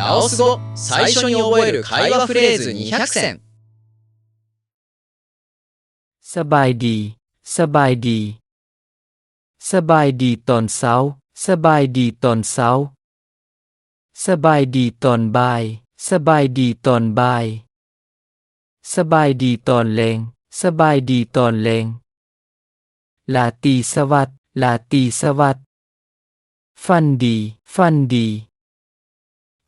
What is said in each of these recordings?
ハオス語、最初に覚える会話フレーズにひゃく選。 ສະບາຍດີ, ສະບາຍດີ. ສະບາຍດີຕອນເຊົ້າ, ສະບາຍດີຕອນເຊົ້າ. ສະບາຍດີຕອນບ່າຍ, ສະບາຍດີຕອນບ່າຍ. ສະບາຍດີຕອນແລງ, ສະບາຍດີຕອນແລງ. ລາຕີສະຫວັດ, ລາຕີສະຫວັດ. ຝັນດີ, ຝັນດີ.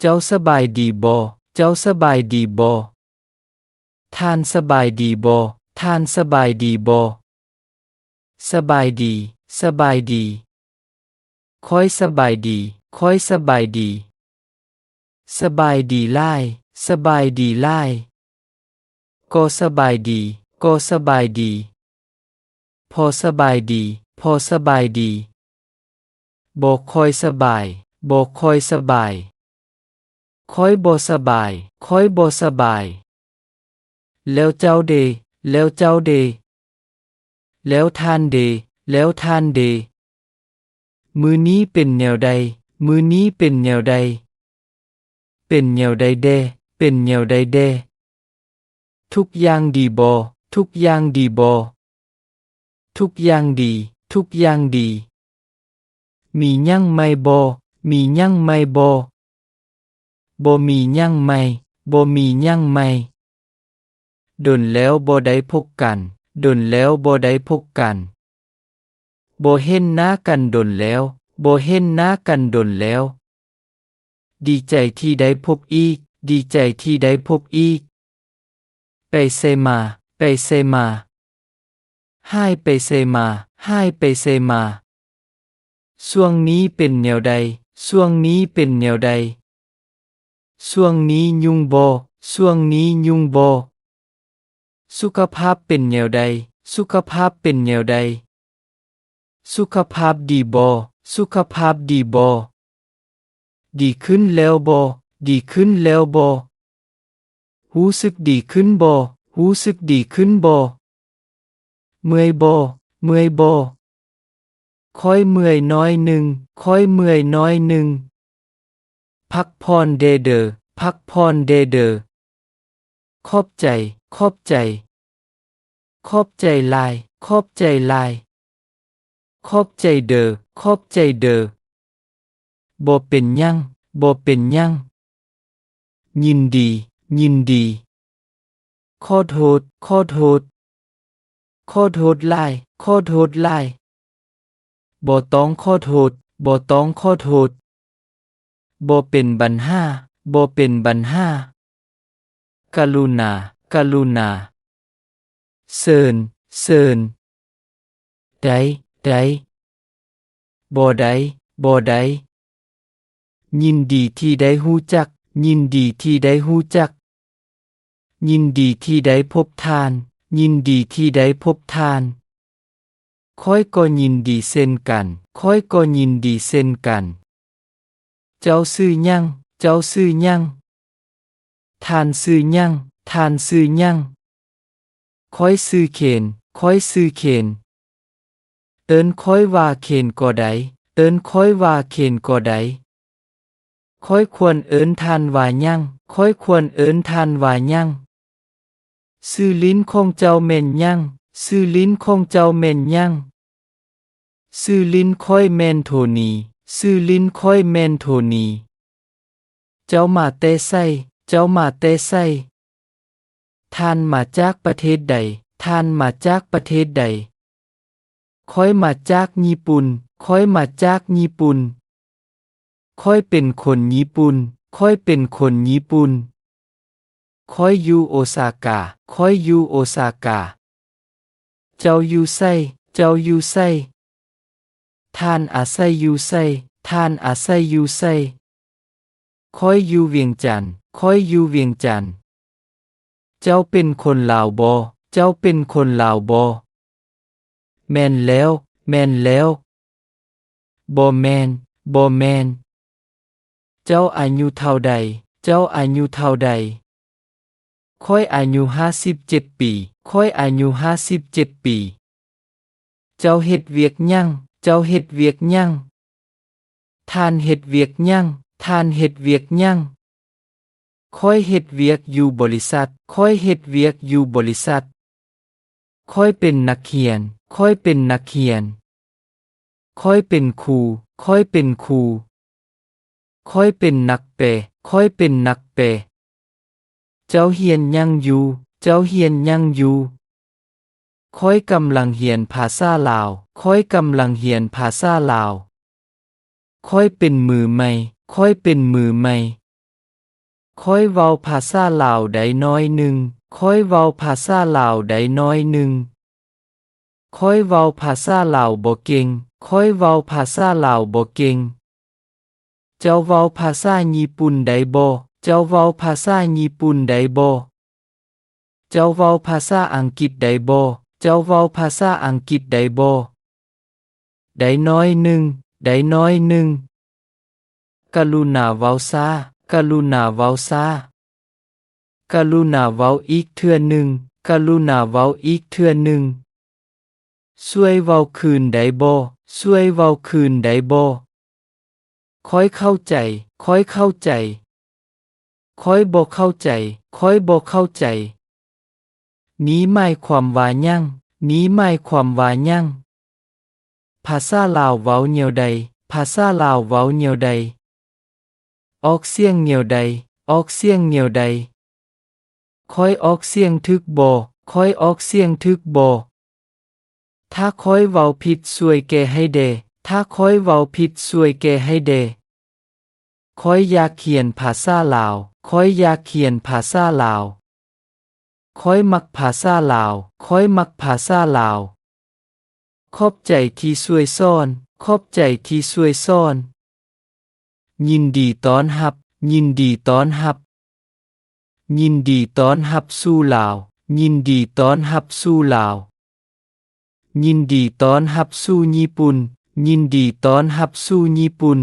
ເຈົ້າສະບາຍດີບໍ່? ເຈົ້າສະບາຍດີບໍ່? ທ່ານສະບາຍດີບໍ່? ທ່ານສະບາຍດີບໍ່? ສະບາຍດີ, ສະບາຍດີ. ຂ້ອຍສະບາຍດີ, ຂ້ອຍສະບາຍດີ. ສະບາຍດີຫຼາຍ, ສະບາຍດີຫຼາຍ. ກໍສະບາຍດີ, ກໍສະບາຍດີ. ພໍສະບາຍດີ, ພໍສະບາຍດີ. ບໍ່ຄ່ອຍສະບາຍ, ບໍ່ຄ່ອຍສະບາຍ. ຂ້ອຍບໍ່ສະບາຍ, ຂ້ອຍບໍ່ສະບາຍ. ແລ້ວເຈົ້າເດ, ແລ້ວເຈົ້າເດ. ແລ້ວທ່ານເດ, ແລ້ວທ່ານເດ. ມື້ນີ້ເປັນແນວໃດ? ມື້ນີ້ເປັນແນວໃດ? ເປັນແນວໃດແດ່? ເປັນແນວໃດແດ່? ທຸກຢ່າງດີບໍ່? ທຸກຢ່າງດີບໍ່? ທຸກຢ່າງດີ, ທຸກຢ່າງດີ. ມີຫຍັງໃໝ່ບໍ່? ມີຫຍັງໃໝ່ບໍ່? ບໍ່ມີຫຍັງໃໝ່, ບໍ່ມີຫຍັງໃໝ່. ດົນແລ້ວບໍ່ໄດ້ພົບກັນ, ດົນແລ້ວບໍ່ໄດ້ພົບກັນ. ບໍ່ເຫັນໜ້າກັນດົນແລ້ວ, ບໍ່ເຫັນໜ້າກັນດົນແລ້ວ. ດີໃຈທີ່ໄດ້ພົບອີກ, ດີໃຈທີ່ໄດ້ພົບອີກ. ໄປໃສມາ, ໄປໃສມາ. ຫາຍໄປໃສມາ, ຫາຍໄປໃສມາ. ຊ່ວງນີ້ເປັນແນວໃດ? ຊ່ວງນີ້ເປັນແນວໃດ? ຊ່ວງນີ້ຫຍຸ້ງບໍ່? ຊ່ວງນີ້ຫຍຸ້ງບໍ່? ສຸຂະພາບເປັນແນວໃດ? ສຸຂະພາບເປັນແນວໃດ? ສຸຂະພາບດີບໍ່? ສຸຂະພາບດີບໍ່? ດີຂຶ້ນແລ້ວບໍ່? ດີຂຶ້ນແລ້ວບໍ່? ຮູ້ສຶກດີຂຶ້ນບໍ່? ຮູ້ສຶກດີຂຶ້ນບໍ່? ເມື່ອຍບໍ່? ເມື່ອຍບໍ່? ຂ້ອຍເມື່ອຍໜ້ອຍໜຶ່ງ, ຂ້ອຍເມື່ອຍໜ້ອຍໜຶ່ງ. ພັກຜ່ອນແດ່ເດີ, ພັກຜ່ອນແດ່ເດີ. ຂອບໃຈ, ຂອບໃຈ. ຂອບໃຈຫຼາຍ, ຂອບໃຈຫຼາຍ. ຂອບໃຈເດີ, ຂອບໃຈເດີ. ບໍ່ເປັນຫຍັງ, ບໍ່ເປັນຫຍັງ. ຍິນດີ, ຍິນດີ. ຂໍໂທດ, ຂໍໂທດ. ຂໍໂທດຫຼາຍ, ຂໍໂທດຫຼາຍ. ບໍ່ຕ້ອງຂໍໂທດ, ບໍ່ຕ້ອງຂໍໂທດ. ບໍ່ເປັນບັນຫາ, ບໍ່ເປັນບັນຫາ. ກະລຸນາ, ກະລຸນາ. ເຊີນ, ເຊີນ. ໄດ້, ໄດ້. ບໍ່ໄດ້, ບໍ່ໄດ້. ຍິນດີທີ່ໄດ້ຮູ້ຈັກ, ຍິນດີທີ່ໄດ້ຮູ້ຈັກ. ຍິນດີທີ່ໄດ້ພົບທ່ານ, ຍິນດີທີ່ໄດ້ພົບທ່ານ. ຂ້ອຍກໍຍິນດີເຊັ່ນກັນ, ຂ້ອຍກໍຍິນດີເຊັ່ນກັນ. ເຈົ້າຊື່ຫຍັງ? ເຈົ້າຊື່ຫຍັງ? ທ່ານຊື່ຫຍັງ? ທ່ານຊື່ຫຍັງ? ຂ້ອຍຊື່ເຂນ, ຂ້ອຍຊື່ເຂນ. ເອີ້ນຂ້ອຍວ່າເຂນກໍໄດ້, ເອີ້ນຂ້ອຍວ່າເຂນກໍໄດ້. ຂ້ອຍຄວນເອີ້ນທ່ານວ່າຫຍັງ? ຂ້ອຍຄວນເອີ້ນທ່ານວ່າຫຍັງ? ຊື່ຫຼິ້ນຂອງເຈົ້າແມ່ນຫຍັງ? ຊື່ຫຼິ້ນຂອງເຈົ້າແມ່ນຫຍັງ? ຊື່ຫຼິ້ນຂ້ອຍແມ່ນໂທນີ, ຊື່ຫຼິ້ນຂ້ອຍແມ່ນໂທນີ. ເຈົ້າມາແຕ່ໃສ? ເຈົ້າມາແຕ່ໃສ? ທ່ານມາຈາກປະເທດໃດ? ທ່ານມາຈາກປະເທດໃດ? ຂ້ອຍມາຈາກຍີ່ປຸ່ນ, ຂ້ອຍມາຈາກຍີ່ປຸ່ນ. ຂ້ອຍເປັນຄົນຍີ່ປຸ່ນ, ຂ້ອຍເປັນຄົນຍີ່ປຸ່ນ. ຂ້ອຍຢູ່ໂອຊາກາ, ຂ້ອຍຢູ່ໂອຊາກາ. ເຈົ້າຢູ່ໃສ? ເຈົ້າຢູ່ໃສ? ທ່ານອາໄສຢູ່ໃສ? ທ່ານອາໄສຢູ່ໃສ? ຂ້ອຍຢູ່ວຽງຈັນ, ຂ້ອຍຢູ່ວຽງຈັນ. ເຈົ້າເປັນຄົນລາວບໍ່? ເຈົ້າເປັນຄົນລາວບໍ່? ແມ່ນແລ້ວ, ແມ່ນແລ້ວ. ບໍ່ແມ່ນ, ບໍ່ແມ່ນ. ເຈົ້າອາຍຸເທົ່າໃດ? ເຈົ້າອາຍຸເທົ່າໃດ? ຂ້ອຍອາຍຸຫ້າສິບເຈັດປີ, ຂ້ອຍອາຍຸຫ້າສິບເຈັດປີ. ເຈົ້າເຮັດວຽກຫຍັງ? ເຈົ້າເຮັດວຽກຫຍັງ? ທ່ານເຮັດວຽກຫຍັງ? ທ່ານເຮັດວຽກຫຍັງ? ຂ້ອຍເຮັດວຽກຢູ່ບໍລິສັດ. ຂ້ອຍເຮັດວຽກຢູ່ບໍລິສັດ. ຂ້ອຍເປັນນັກຮຽນ. ຂ້ອຍເປັນນັກຮຽນ. ຂ້ອຍເປັນຄູ. ຂ້ອຍເປັນຄູ. ຂ້ອຍເປັນນັກແປ. ຂ້ອຍເປັນນັກແປ. ເຈົ້າຮຽນຫຍັງຢູ່? ເຈົ້າຮຽນຫຍັງຢູ່? ຂ້ອຍກຳລັງຮຽນພາສາລາວ. ຂ້ອຍກຳລັງຮຽນພາສາລາວ. ຂ້ອຍເປັນມືໃໝ່. ຂ້ອຍເປັນມືໃໝ່. ຂ້ອຍເວົ້າພາສາລາວໄດ້ໜ້ອຍໜຶ່ງ. ຂ້ອຍເວົ້າພາສາລາວໄດ້ໜ້ອຍໜຶ່ງ. ຂ້ອຍເວົ້າພາສາລາວບໍ່ເກັ່ງ. ຂ້ອຍເວົ້າພາສາລາວບໍ່ເກັ່ງ. ເຈົ້າເວົ້າພາສາຍີ່ປຸ່ນໄດ້ບໍ່? ເຈົ້າເວົ້າພາສາຍີ່ປຸ່ນໄດ້ບໍ່? ເຈົ້າເວົ້າພາສາອັງກິດໄດ້ບໍ່? ເຈົ້າເວົ້າພາສາອັງກິດໄດ້ບໍ່? ໄດ້ໜ້ອຍໜຶ່ງ. ໄດ້ໜ້ອຍໜຶ່ງ. ກະລຸນາເວົ້າຊ້າ. ກະລຸນາເວົ້າຊ້າ. ກະລຸນາເວົ້າອີກເທື່ອໜຶ່ງ. ກະລຸນາເວົ້າອີກເທື່ອໜຶ່ງ. ຊ່ວຍເວົ້າຄືນໄດ້ບໍ່? ຊ່ວຍເວົ້າຄືນໄດ້ບໍ່? ຂ້ອຍເຂົ້າໃຈ. ຂ້ອຍເຂົ້າໃຈ. ຂ້ອຍບໍ່ເຂົ້າໃຈ. ຂ້ອຍບໍ່ເຂົ້າໃຈ. ນີ້ໝາຍຄວາມວ່າຫຍັງ? ນີ້ໝາຍຄວາມວ່າຫຍັງ? ພາສາລາວເວົ້າແນວໃດ? ພາສາລາວເວົ້າແນວໃດ? ອອກສຽງແນວໃດ? ອອກສຽງແນວໃດ? ຂ້ອຍອອກສຽງຖືກບໍ່? ຂ້ອຍອອກສຽງຖືກບໍ່? ຖ້າຂ້ອຍເວົ້າຜິດ ຊ່ວຍແກ້ໃຫ້ແດ່. ຖ້າຂ້ອຍເວົ້າຜິດ ຊ່ວຍແກ້ໃຫ້ແດ່. ຂ້ອຍຢາກຮຽນພາສາລາວ. ຂ້ອຍຢາກຮຽນພາສາລາວ. ຂ້ອຍມັກພາສາລາວ. ຂ້ອຍມັກພາສາລາວ. ຂອບໃຈທີ່ຊ່ວຍສອນ. ຂອບໃຈທີ່ຊ່ວຍສອນ. ຍິນດີຕ້ອນຮັບ. ຍິນດີຕ້ອນຮັບ. ຍິນດີຕ້ອນຮັບສູ່ລາວ. ຍິນດີຕ້ອນຮັບສູ່ລາວ. ຍິນດີຕ້ອນຮັບສູ່ຍີ່ປຸ່ນ. ຍິນດີຕ້ອນຮັບສູ່ຍີ່ປຸ່ນ.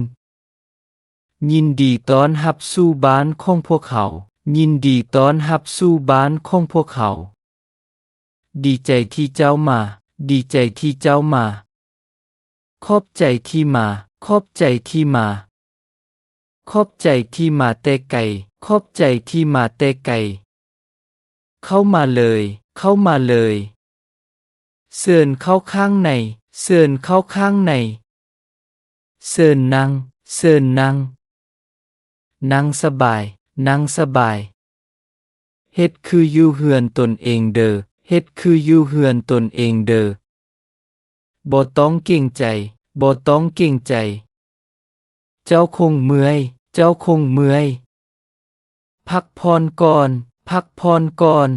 ຍິນດີຕ້ອນຮັບສູ່ບ້ານຂອງພວກເຮົາ. ຍິນດີຕ້ອນຮັບສູ່ບ້ານຂອງພວກເຮົາ. ດີໃຈທີ່ເຈົ້າມາ. ດີໃຈທີ່ເຈົ້າມາ. ຂອບໃຈທີ່ມາ. ຂອບໃຈທີ່ມາ. ຂອບໃຈທີ່ມາແຕ່ໄກ. ຂອບໃຈທີ່ມາແຕ່ໄກ. ເຂົ້າມາເລີຍ. ເຂົ້າມາເລີຍ. ເຊີນເຂົ້າຂ້າງໃນ. ເຊີນເຂົ້າຂ້າງໃນ. ເຊີນນັ່ງ. ເຊີນນັ່ງ. ນັ່ງສະບາຍ. ນັ່ງສະບາຍ. ເຮັດຄືຢູ່ເຮືອນຕົນເອງເດີ. ເຮັດຄືຢູ່ເຮືອນຕົນເອງເດີ. ບໍ່ຕ້ອງເກງໃຈ. ບໍ່ຕ້ອງເກງໃຈ. ເຈົ້າຄົງເມື່ອຍ. ເຈົ້າຄົງເມື່ອຍ. ພັກຜ່ອນກ່ອນ. ພັກຜ່ອນກ່ອນ.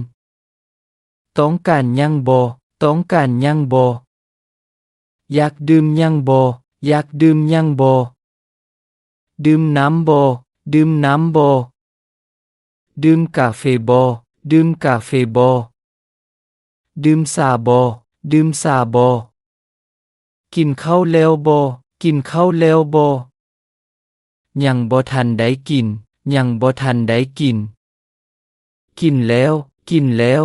ຕ້ອງການຫຍັງບໍ່? ຕ້ອງການຫຍັງບໍ່? ຢາກດື່ມຫຍັງບໍ່? ຢາກດື່ມຫຍັງບໍ່? ດື່ມນ້ຳບໍ່? ດື່ມນ້ຳບໍ່? ດື່ມກາເຟບໍ່? ດື່ມກາເຟບໍ່? ດື່ມຊາບໍ່? ດື່ມຊາບໍ່? ກິນເຂົ້າແລ້ວບໍ່? ກິນເຂົ້າແລ້ວບໍ່? ຍັງບໍ່ທັນໄດ້ກິນ. ຍັງບໍ່ທັນໄດ້ກິນ. ກິນແລ້ວ. ກິນແລ້ວ.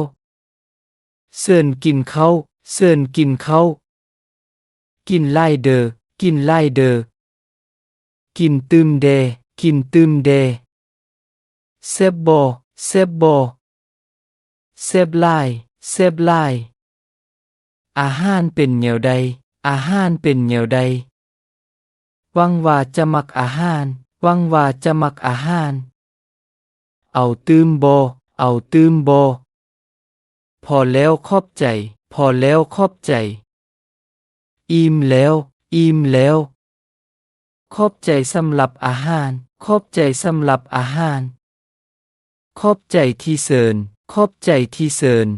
ເຊີນກິນເຂົ້າ. ເຊີນກິນເຂົ້າ. ກິນຫຼາຍເດີ. ກິນຫຼາຍເດີ. ກິນຕື່ມແດ່. ກິນຕື່ມແດ່. ແຊບບໍ່? ແຊບບໍ່? ແຊບຫຼາຍ. ແຊບຫຼາຍ. ອາຫານເປັນແນວໃດ? ອາຫານເປັນແນວໃດ? ຫວັງວ່າຈະມັກອາຫານ. ຫວັງວ່າຈະມັກອາຫານ. ເອົາຕື່ມບໍ່? ເອົາຕື່ມບໍ່? ພໍແລ້ວ ຂອບໃຈ. ພໍແລ້ວ ຂອບໃຈ. ອີ່ມແລ້ວ. ອີ່ມແລ້ວ. ຂອບໃຈສຳລັບອາຫານ. ຂອບໃຈສຳລັບອາຫານ. ຂອບໃຈທີ່ເຊີນ. ຂອບໃຈທີ່ເຊີນ.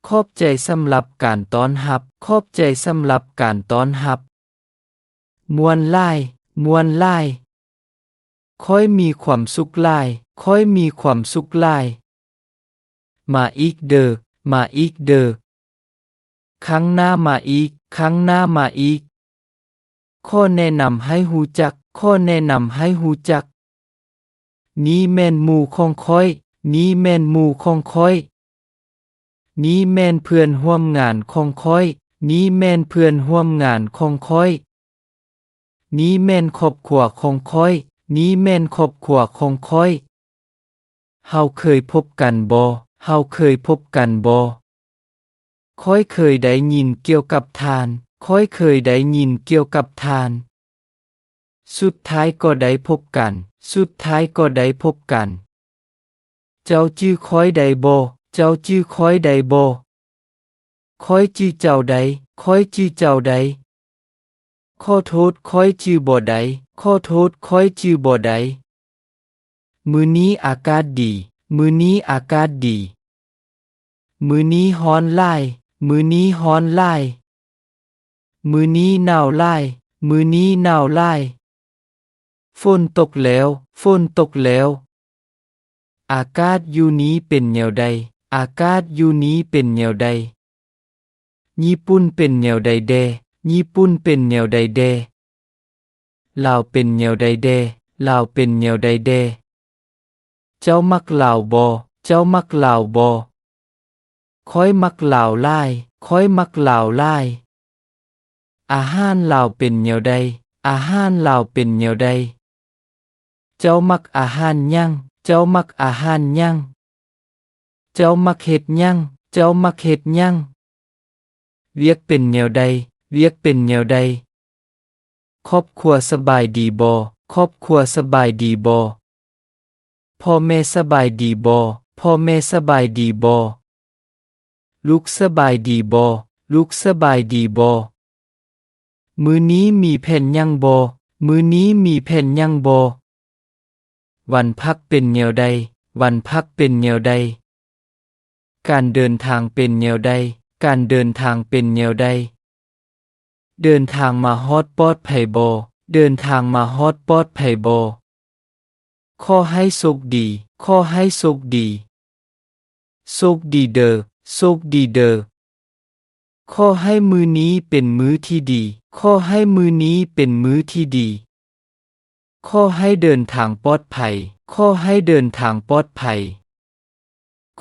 ຂອບໃຈສຳລັບການຕ້ອນຮັບ. ຂອບໃຈສຳລັບການຕ້ອນຮັບ. ມ່ວນຫຼາຍ. ມ່ວນຫຼາຍ. ຂ້ອຍມີຄວາມສຸກຫຼາຍ. ຂ້ອຍມີຄວາມສຸກຫຼາຍ. ມາອີກເດີ. ມາອີກເດີ. ຄັ້ງໜ້າມາອີກ. ຄັ້ງໜ້າມາອີກ. ຂໍແນະນຳໃຫ້ຮູ້ຈັກ. ຂໍແນະນຳໃຫ້ຮູ້ຈັກ. ນີ້ແມ່ນໝູ່ຂອງຂ້ອຍ. ນີ້ແມ່ນໝູ່ຂອງຂ້ອຍ. ນີ້ແມ່ນເພື່ອນຮ່ວມງານຂອງຂ້ອຍ. ນີ້ແມ່ນເພື່ອນຮ່ວມງານຂອງຂ້ອຍ. ນີ້ແມ່ນຄອບຄົວຂອງຂ້ອຍ. ນີ້ແມ່ນຄອບຄົວຂອງຂ້ອຍ. ເຮົາເຄີຍພົບກັນບໍ່? ເຮົາເຄີຍພົບກັນບໍ່? ຂ້ອຍເຄີຍໄດ້ຍິນກ່ຽວກັບທ່ານ. ຂ້ອຍເຄີຍໄດ້ຍິນກ່ຽວກັບທ່ານ. ສຸດທ້າຍກໍໄດ້ພົບກັນ. ສຸດທ້າຍກໍໄດ້ພົບກັນ. ເຈົ້າຈື່ຂ້ອຍໄດ້ບໍ່? ເຈົ້າຈື່ຂ້ອຍໄດ້ບໍ່? ຂ້ອຍຈື່ເຈົ້າໄດ້. ຂ້ອຍຈື່ເຈົ້າໄດ້. ຂໍໂທດ, ຂ້ອຍຈື່ບໍ່ໄດ້. ຂໍໂທດ, ຂ້ອຍຈື່ບໍ່ໄດ້. ມື້ນີ້ອາກາດດີ. ມື້ນີ້ອາກາດດີ. ມື້ນີ້ຮ້ອນຫຼາຍ. ມື້ນີ້ຮ້ອນຫຼາຍ. ມື້ນີ້ໜາວຫຼາຍ. ມື້ນີ້ໜາວຫຼາຍ. ຝົນຕົກແລ້ວ. ຝົນຕົກແລ້ວ. ອາກາດຢູ່ນີ້ເປັນແນວໃດ? ອາກາດຢູ່ນີ້ເປັນແນວໃດ? ຍີ່ປຸ່ນເປັນແນວໃດແດ່? ຍີ່ປຸ່ນເປັນແນວໃດແດ່? ລາວເປັນແນວໃດແດ່? ລາວເປັນແນວໃດແດ່? ເຈົ້າມັກລາວບໍ່? ເຈົ້າມັກລາວບໍ່? ຂ້ອຍມັກລາວຫຼາຍ. ຂ້ອຍມັກລາວຫຼາຍ. ອາຫານລາວເປັນແນວໃດ? ອາຫານລາວເປັນແນວໃດ? ເຈົ້າມັກອາຫານຫຍັງ? ເຈົ້າມັກອາຫານຫຍັງ? ເຈົ້າມັກເຮັດຫຍັງ? ເຈົ້າມັກເຮັດຫຍັງ? ວຽກເປັນແນວໃດ? ວຽກເປັນແນວໃດ? ຄອບຄົວສະບາຍດີບໍ່? ຄອບຄົວສະບາຍດີບໍ່? ພໍ່ແມ່ສະບາຍດີບໍ່? ພໍ່ແມ່ສະບາຍດີບໍ່? ລູກສະບາຍດີບໍ່? ລູກສະບາຍດີບໍ່? ມື້ນີ້ມີແຜນຫຍັງບໍ່? ມື້ນີ້ມີແຜນຫຍັງບໍ່? ວັນພັກເປັນແນວໃດ? ວັນພັກເປັນແນວໃດ? ການເດີນທາງເປັນແນວໃດ? ການເດີນທາງເປັນແນວໃດ? ເດີນທາງມາຮອດປອດໄພບໍ່? ເດີນທາງມາຮອດປອດໄພບໍ່? ຂໍໃຫ້ໂຊກດີ. ຂໍໃຫ້ໂຊກດີ. ໂຊກດີເດີ. ໂຊກດີເດີ. ຂໍໃຫ້ມື້ນີ້ເປັນມື້ທີ່ດີ. ຂໍໃຫ້ມື້ນີ້ເປັນມື້ທີ່ດີ. ຂໍໃຫ້ເດີນທາງປອດໄພ. ຂໍໃຫ້ເດີນທາງປອດໄພ.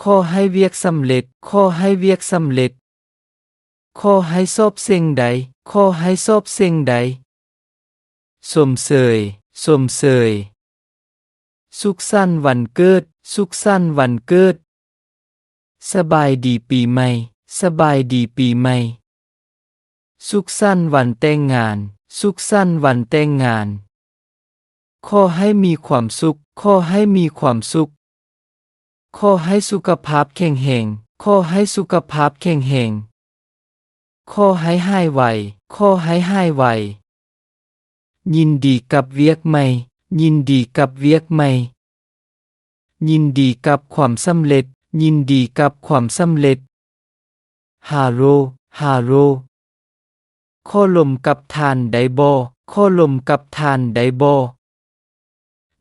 ຂໍໃຫ້ວຽກສຳເລັດ. ຂໍໃຫ້ວຽກສຳເລັດ. ຂໍໃຫ້ສອບເສັງໄດ້. ຂໍໃຫ້ສອບເສັງໄດ້. ຊົມເຊີຍ. ຊົມເຊີຍ. ສຸກສັນວັນເກີດ. ສຸກສັນວັນເກີດ. ສະບາຍດີປີໃໝ່. ສະບາຍດີປີໃໝ່. ສຸກສັນວັນແຕ່ງງານ. ສຸກສັນວັນແຕ່ງງານ. ຂໍໃຫ້ມີຄວາມສຸກ. ຂໍໃຫ້ມີຄວາມສຸກ. ຂໍໃຫ້ສຸຂະພາບແຂງແຮງ. ຂໍໃຫ້ສຸຂະພາບແຂງແຮງ. ຂໍໃຫ້ຫາຍໄວ. ຂໍໃຫ້ຫາຍໄວ. ຍິນດີກັບວຽກໃໝ່. ຍິນດີກັບວຽກໃໝ່. ຍິນດີກັບຄວາມສຳເລັດ. ຍິນດີກັບຄວາມສຳເລັດ. ຮາໂລ ຮາໂລ. ຂໍລົມກັບທ່ານໄດ້ບໍ່? ຂໍລົມກັບທ່ານໄດ້ບໍ່?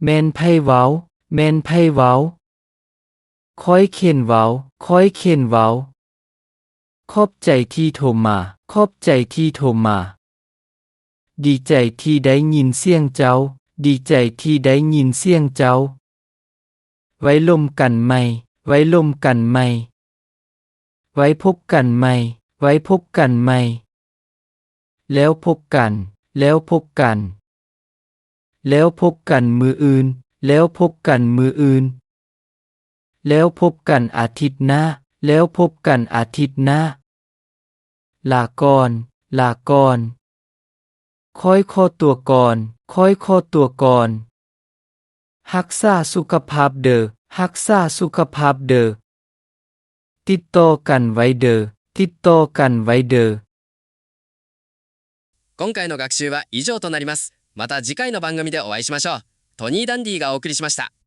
ແມ່ນໃຜເວົ້າ? ແມ່ນໃຜເວົ້າ? ຂ້ອຍເຂັນເວົ້າ. ຂ້ອຍເຂັນເວົ້າ. ຂອບໃຈທີ່ໂທມາ. ຂອບໃຈທີ່ໂທມາ. ດີໃຈທີ່ໄດ້ຍິນສຽງເຈົ້າ. ດີໃຈທີ່ໄດ້ຍິນສຽງເຈົ້າ. ໄວ້ລົມກັນໃໝ່. ໄວ້ລົມກັນໃໝ່. ໄວ້ພົບກັນໃໝ່. ໄວ້ພົບກັນໃໝ່. ແລ້ວພົບກັນ. ແລ້ວພົບກັນ. ແລ້ວພົບກັນມື້ອື່ນ. ແລ້ວພົບກັນມື້ອື່ນ. ແລ້ວພົບກັນອາທິດໜ້າ. ແລ້ວພົບກັນອາທິດໜ້າ. ລາກ່ອນ. ລາກ່ອນ. ຂ້ອຍຂໍຕົວກ່ອນ. ຂ້ອຍຂໍຕົວກ່ອນ. ຮັກສາສຸຂະພາບເດີ. ຮັກສາສຸຂະພາບເດີ. ຕິດຕໍ່ກັນໄວ້ເດີ. ຕິດຕໍ່ກັນໄວ້ເດີ. 今回の学習は以上となります。また次回の番組でお会いしましょう。トニー・ダンディがお送りしました。